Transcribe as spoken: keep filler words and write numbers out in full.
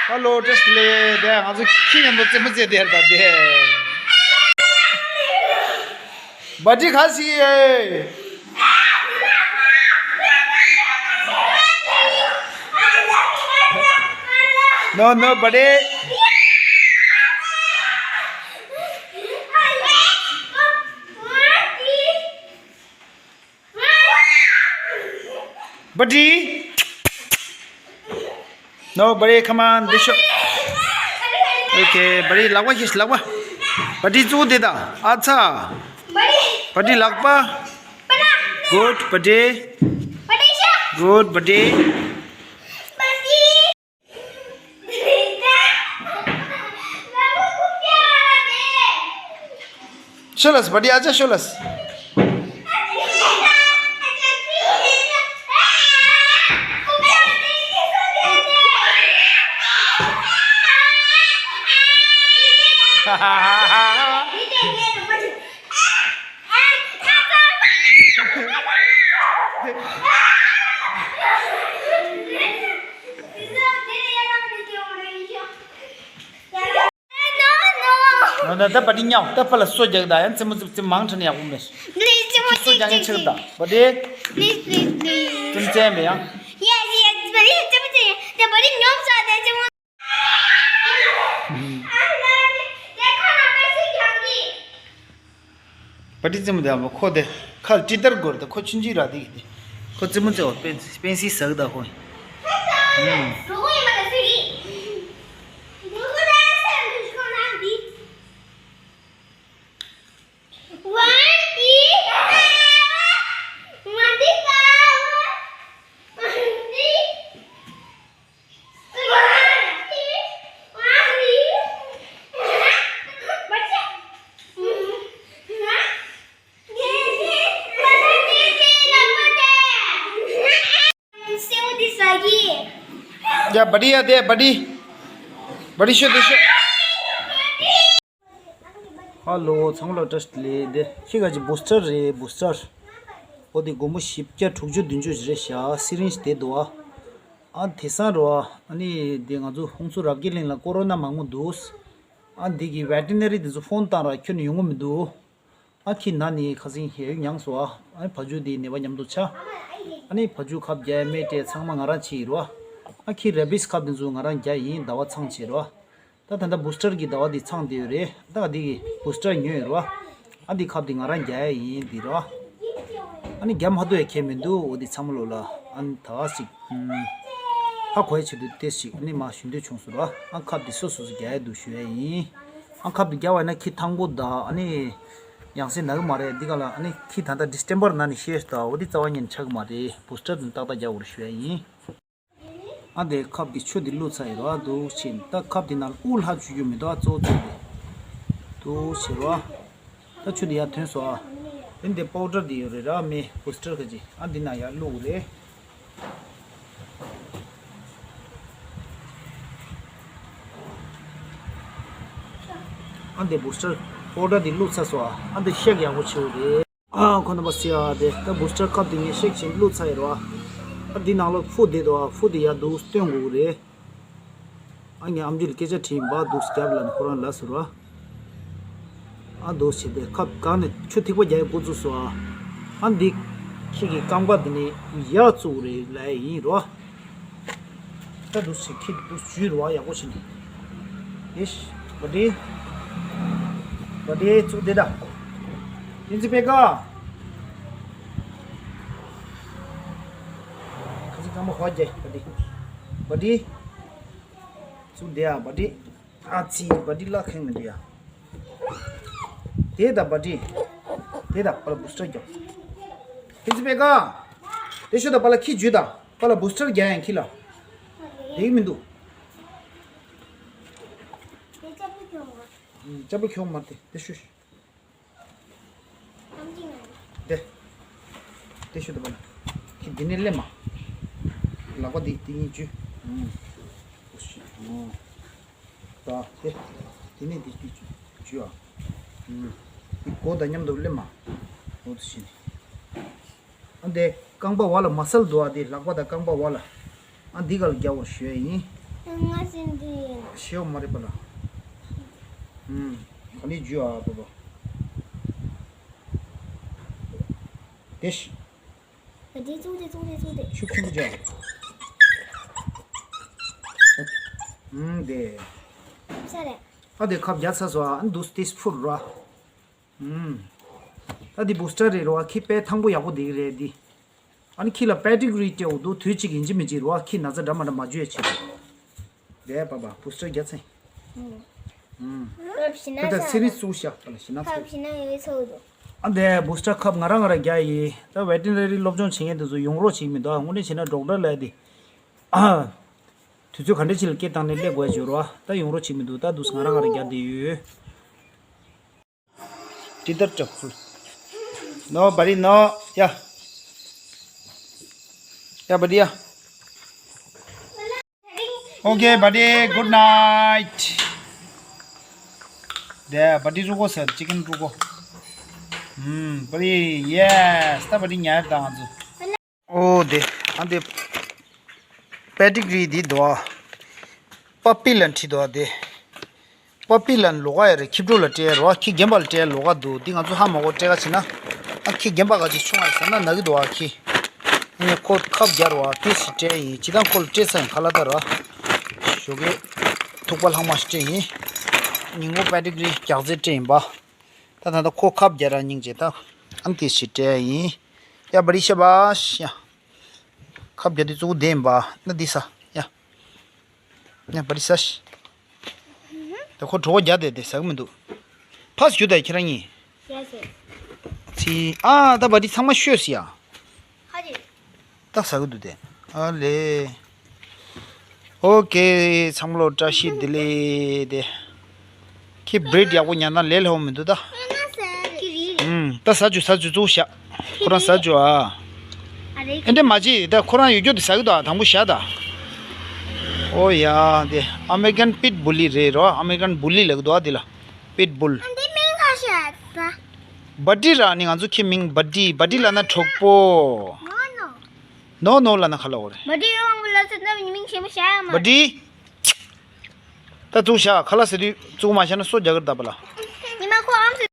ཧ་ལོ། བཀྲ་ཤིས་བདེ་ལེགས། དེ་ང་ཚོ་ཁྱི་མཉམ་དུ་རྩེད་མོ་རྩེ་བསྡད་ད་དེ། བ་ཏི་ག་ཞིག་ཡོད། ནོ་ནོ་བ་ཏི། བ་ཏི། No, buddy, come on, this show. Okay, buddy, ལག་པ་ཤེས་ལག་པ། བ་ཏི་བཙུགས་དེ་ད། ཨ་ཚ། བ་ཏི་ལག་པ། Good, buddy. Good, buddy. ཤོ་ལས་བ་ཏི་ཨ་ཅག་ཤོ་ལས། ད་བ་ཏི་ཉའོ། ད་ཕར་ལ་སོ་རྒྱག་ད། ཡང་རྩེད་མོ་རྩེ་རྩེད་མང་དྲགས་ན་ཡག་པོ་མེད། Please, རྩེད་མོ་སོ་རྒྱག་ངས་ཆེ་ད། བ་ཏི། Please, please, please. རྩེད་མོ་རྩེ་མེད་ཡང་། Yes, yes, please, རྩེད་མོ་རྩེ། ད་བ་ཏི་ཉོབ་ས་ད་རྩེད་མོ། བ་ཏི་རྩེད་མོ་དེ་ཨ་མ་ཁོ་དེ་ཁ་ལ་ཏི་ཏར་སྒོར་དེ་ཁོ་ཆུང་ཆུང་ར་དེ་གི་དེ་ཁོ་རྩེད་མོ་རྩེ་བ་པེན་པེན་སི་ཟག་ད་ཁོ། ཨུམ། ཡ་བ་ཏི་ཡ་དེ་བ་ཏི། བ་ཏི་ཤོད་དེ་ཤོད། ཧ་ལོ། ཚང་མ་ལ་བཀྲ་ཤིས་བདེ་ལེགས། དེ་ཁྱི་ག་ཅིག་བུ་སི་ཊར་རེད། བུ་སི་ཊར། འོ་དེ་སྒོར་མོ་བཞི་བརྒྱ་དྲུག་ཅུ་བདུན་ཅུ་ཞིག་རེད་ཤག་སི་རིན་ཇི་དེ་འདུག་ཨ། ཨ་དེང་སང་རེད་བ། ཨ་ནི་དེ་ང་ཚོ་ཧུན་སུར་རབ་རྒྱས་གླིང་ལ་ཀོ་རོ་ན་མང་པོ་འདུག་ཨ་འདི་གི་ཝེ་ཊི་ནེ་རི་དེ་ཚོ་ཕོན་བཏང་ར་ཁྱོན་ནས་ཡོང་གི་མི་འདུག་ཨ་ཁྱི་ན་ནི་ཁ་སང་ཡ་ཡོ་མྱངས་སོང་ཨ། ཨ་བ་ཕྱུགས་དེའི་ནད་པ་མཉམ་དུ་ཆགས། ཨ་ནི་བ་ཕྱུགས་ཁབ་རྒྱག་ཡ་སྨན་སྤྲད་ཚང་མ་ང་རང་བྱས་ཡིན་རེད་བ། ཨ་ཁྱི་རེ་བིས་ཁབ་དེ་ཚོ་ང་རང་རྒྱག་ཡིན། ཟླ་བ་ཚང་བྱས་རེད་བ། ད་ད་ལྟ་བུ་སི་ཊར་གྱི་ཟླ་བ་འདི་ཚང་བསྡད་ཡོད་རེད། ད་འདི་གི་བུ་སི་ཊར་ཉོས་ཡོད་རེད་བ། ཨ་འདི་ཁབ་འདི་ང་རང་རྒྱག་ཡ་ཡིན་འདི་རེད་བ། ཨ་ནི་རྒྱག་མ་ཐུབ་ཡ་ཁྱད་མི་འདུག་འོ་འདི་ཚང་མ་ལོ་ལ་ཨ་ནི་ད་ཞིག་ཧ་གོ་ཡ་ཆེད་དུ་ཏེ་ཞིག་ཨ་ནི་མ་ཞུ་འདོད་བྱུང་སོང་རེད་བ། ཨ་ཁབ་འདི་སོ་སོ་སོ་རྒྱག་ཡ་འདུག་ཞུ་ཡ་ཡིན། ཨ་ཁབ་འདི་རྒྱག་པ་ཡིན་ན་ཁྱི་ཐང་པོ་ད་ཨ་ནི་ཡང་སེ་ན་གི་མ་རེད། འདི་ག་ལ་ཨ་ནི་ཁྱི་ད་ལྟ་ཌི་སི་ཊེམ་པར་ན་ནི་ཤེས་ད་འོ་འདི་རྩ་བ་ཉིད་ཆག་གི་མ་རེད། བུ་སི་ཊར་འདི་ཏག་ཏག་རྒྱག་དགོས་རེད་ཞུ་ཡ་ཡིན། ཨ་དེ་ཁབ་དེ་ཆུ་དེ་བླུགས་ཚར་ཡོད་ར་འདུག་ཕྱིན། ད་ཁབ་དེ་ནང་དབུགས་ལྷག་བཅུག་རྒྱུ་མི་འདུག་ཨ་གཙོ་བོ་གཙོ་བོ་འདུག་ཕྱིན་ར། ད་ཆུ་དེ་ཡར་ཐོན་སོང་ཨ། དེ་འདི་པའུ་ཌར་དེ་ཡོད་རེད་ར། མེ་བུ་སི་ཊར་ག་ཅི་ཨ་འདི་ནང་ཡར་བླུགས་རེད། ཨ་འདི་བུ་སི་ཊར་པའུ་ཌར་དེ་བླུགས་ཚར་སོང་ཨ། ཨ་འདི་ཤེག་ཡག་པོ་བྱེད་དགོས་རེད། ཨ་ཁོ་ན་པ་སི་ཡ་དེ་ད་བུ་སི་ཊར་ཁབ་དེ་ངས་ཤེག་བྱས་བླུགས་ཚར་ཡོད་ར། ཨ་འདི་ནང་ལོགས་ཕུ་བསྡད་འདུག་ཨ་ཕུ་དེ་ཡར་འདུག་སྟོན་དགོས་རེད། ཨ་ངས་ཨམ་ཆི་ལ་སྐད་ཆ་དྲིས་ཡིན་པ་འདུག་རྒྱབ་ལ་ནི་ཁོ་རང་ལ་ཟེར་བ། ཨ་འདུག་བྱས་ཏེ་ཁབ་གང་ནས་ཆུ་ཐིགས་པ་རྒྱག་ཡ་འགོ་བཙུགས་སོང་ཨ། ཨ་འདི་ཁྱི་གི་རྐང་པ་འདི་ནས་ཡར་བཙུགས་རེད་ལབ་ཡ་ཡིན་རོ། ད་འདུག་བྱས་ཁྱི་འདུག་འཇུས་རོ་ཨ་ཡག་པོ་བྱས་ནས། ཨེ་ཤ་བ་ཏི། བ་ཏི་བཙུགས་བསྡད་ད། ཏིན་ཙི་པེ་ཀ། ཁ་ཅིག་རྐང་པ་ཧོ་རྒྱག་བ་ཏི། བ་ཏི། བཙུགས་བསྡད་ཨ་བ་ཏི། ཨ་ཙི་བ་ཏི་ལ་ཁེངས་མི་འདུག་ཡ། དེ་ད་བ་ཏི། དེ་ད་པ་ལ་བུ་སི་ཊར་རྒྱག་ཏིན་ཙི་པེ་ཀ། དེ་ཤོད་ད་པ་ལ་ཁྱི་འཇུས་ད། པ་ལ་བུ་སི་ཊར་རྒྱག་ཡང་ཁྱི་ལ། དེ་གི་མི་འདུག་ཅ་པུ་ཁྱོང་མ་དེ་དེ་ཤོད། དེ། དེ་ཤོད་ད་པ་ལ། ཁྱི་འདི་ནས་སླེབས་མ། ལག་པ་འདི་འདི་གཉིས་འཇུས། ཨོ་ཤི། ཨོ། ད་དེ། དེ་ནས་འདི་འཇུས་འཇུས་ཨ། འདི་མགོ་དང་མཉམ་དུ་སླེབས་མ། འོ་དེ་བྱས་ནས། ཨ་འདི་རྐང་པ་བ་ལ་མ་སལ་འདུག་ཨ། འདི་ལག་པ་དང་རྐང་པ་བ་ལ། ཨ་འདི་ག་ལ་རྒྱག་དགོས་ཞུ་ཡ་ཡིན། ང་སེམས་འདི། ཤེས་ཡོང་མ་རེད་པ་ལ། ཨུམ། ག་ནས་འཇུ་ཨ་པ་པ། དེ་ཤི། བ་དེ་བཙུགས་ཏེ་བཙུགས་ཏེ་བཙུགས་ཏེ། ཤུགས་ཆེན་པོ་བྱ། ཨུམ་དེ། ས་རེད། ཨ་དེ་ཁབ་རྒྱག་ཚར་སོང་ཨ། འདུག་སྟེ་ཕུར་ར། ཨུམ། ད་འདི་བུ་སི་ཊར་རེད་རོ། ཁྱི་དཔེ་ཐང་པོ་ཡག་པོ་འདི་རེད་འདི། ཨ་ནི་ཁྱི་ལ་པེ་ཏི་གི་རི་སྤྲད་འོ་འདུག་དུས་གཅིག་ཡིན་གཅིག་མིན་གཅིག་རོ། ཁྱི་ན་ཚ་འདྲ་མ་འདྲ་མ་བཅོས་བྱེད། དེ་པ་པ་བུ་སི་ཊར་རྒྱག་ཚེ། ཨུམ། ཁབ་ཞི་ན་ད་ཚེ་རིང་ཚུགས་ཤག་པ་ལ་ཞི་ན་ཁབ་ཚུགས། ཞི་ན་ཡོད་ཚོགས་འདུག་ཨ་འདི་བུ་སི་ཊར་ཁབ་ང་རང་ང་རང་རྒྱག་ཡིན། ད་ཝེ་ཏི་ནེ་རི་སློབ་སྦྱོང་བྱེད་མཁན་དེ་ཚོ་ཡོང་རོགས་བྱེད་མི་འདུག་དངོས་གནས་བྱས་ན་ཌོག་ཊར་ལ་དེ། དུས་ཚོད་ག་འདྲ་ཅིག་ལ་སྐད་བཏང་ནས་སླེབས་དགོས་བྱོས་རོགས། ད་ཡོང་རོགས་བྱེད་མི་འདུག་ད་འདུག་ང་རང་ང་རང་རྒྱག་བསྡད་ཡོད། ཏི་ཏར་ཏྲ་ཕུལ། ནོ་བ་ཌི་ནོ། ཡ། ཡ་བ་ཌི་ཡ། Okay buddy, good night. དེ་བ་ཌི་རུ་གོ་ཟེར། ཅི་ཀན་རུ་གོ། ཨུམ། བ་ཌི། ཡེ་སི། ད་བ་ཌི་ཉལ་དང་ང་ཚོ། ཨོ་དེ། ཨ་དེ། པེ་ཏི་གི་རི་འདི་འདུག་ཨ། པ་པི་ལན་བྲིས་འདུག་ཨ་དེ། པ་པི་ལན་ལོགས་ཀ་ཡ་རེད། ཁྱི་ཕྲུག་ལ་སྤྲད་རོགས། ཁྱི་རྒན་པ་ལ་སྤྲད་ལོགས་ཀ་འདུག་འདི་ང་ཚོ་ཧ་མ་གོ་སྤྲད་ག་བྱེད་ན། ཨ་ཁྱི་རྒན་པ་ག་ཅིག་ཆུང་བ་ཟ་ན་ན་གི་འདུག་ཨ་ཁྱི། ཨ་ནི་ཁོ་ཁབ་རྒྱག་རོགས་ཨ། དེ་ཞིག་སྤྲད་ཡིན། ཇི་ལྟར་ཁོ་ལ་སྤྲད་ས་ཡིན་ཁ་ལག་ད་རོགས། ཞོགས་ཀས་ཐུག་པ་ལྷག་མ་ཞིག་སྤྲད་ཡིན། ཉིན་གུང་པེ་ཏི་གི་རི་རྒྱག་རྩེ་སྤྲད་ཡིན་པ། ད་ད་ད་ཁོ་ཁབ་རྒྱག་ར་སྙིང་རྗེ་ད། ཨ་ནི་དེ་ཞིག་སྤྲད་ཡིན། ཡ་བ་ཌི་ཤ་བ་ཤ། ཁབ་རྒྱག་དུས་གཙོ་བོ་བསྡད་ཡིན་པ། ན་འདི་ས། ཡ། ཡ་བ་ཌི་ས་ཤ། ད་ཁོ་གྲོད་ཁོག་རྒྱག་བསྡད་དེ་ཟ་གི་མི་འདུག་ཕ་སུ་ད་ཁྱེད་རང་གཉིས། ཡ་ཟེ། ཚི། ཨ་ད་བ་ཌི་ཚང་མ་ཤོས་ཡ། ཧ་ཅི། ད་ཟ་གི་འདུག་དེ། ཨ་ལེ། ཨོ་ཀེ། ཚང་མ་ལོ་བཀྲ་ཤིས་བདེ་ལེགས་དེ། ཁྱི་བྲིད་ཡག་པོ་ཉར་ན་ལས་སླ་བོ་མི་འདུག་ད། ཨུམ། ད་ཟ་བཅུག་ཟ་བཅུག་བཅུག་བཞག་ཁོ་རང་ཟ་བཅུག་ཨ། ཨེ་འདྲ་མ་བྱེད་ད། ཁོ་རང་ཡོད་རྒྱུ་དེ་ཟ་གི་འདུག་ཨ། དང་པོ་བཞག་ད། ཨོ་ཡ་དེ་ཨ་མེ་རི་ཀན་པིཊ་བུ་ལི་རེད་རོ། ཨ་མེ་རི་ཀན་བུ་ལི་ལབ་གི་འདུག་ཨ་དེ་ལ། པིཊ་བུལ། འདི་མིང་ག་ཤད་པ། བ་ཌི་ར་ནི་ང་ཚོ་ཁྱི་མིང་བ་ཌི། བ་ཌི་ལབ་ན་གྲོགས་པོ། ནོ་ནོ། ནོ་ནོ་ལབ་ན་ག་ལབ་དགོས་རེད། བ་ཌི་ཡོང་བ་ལ་ཚོད་ལྟ་མིང་ཆེན་པོ་བྱ་ཡ་མ་རེད། བ་ཌི། ད་བཙུགས་བཞག་ཁ་ལག་ཟ་དུས་བཙུགས་མ་བཞག་ན་སོ་རྒྱག་གི་རེད་ད་པ་ལ། ཉི་མ་ཁོ་ཨམ་སི།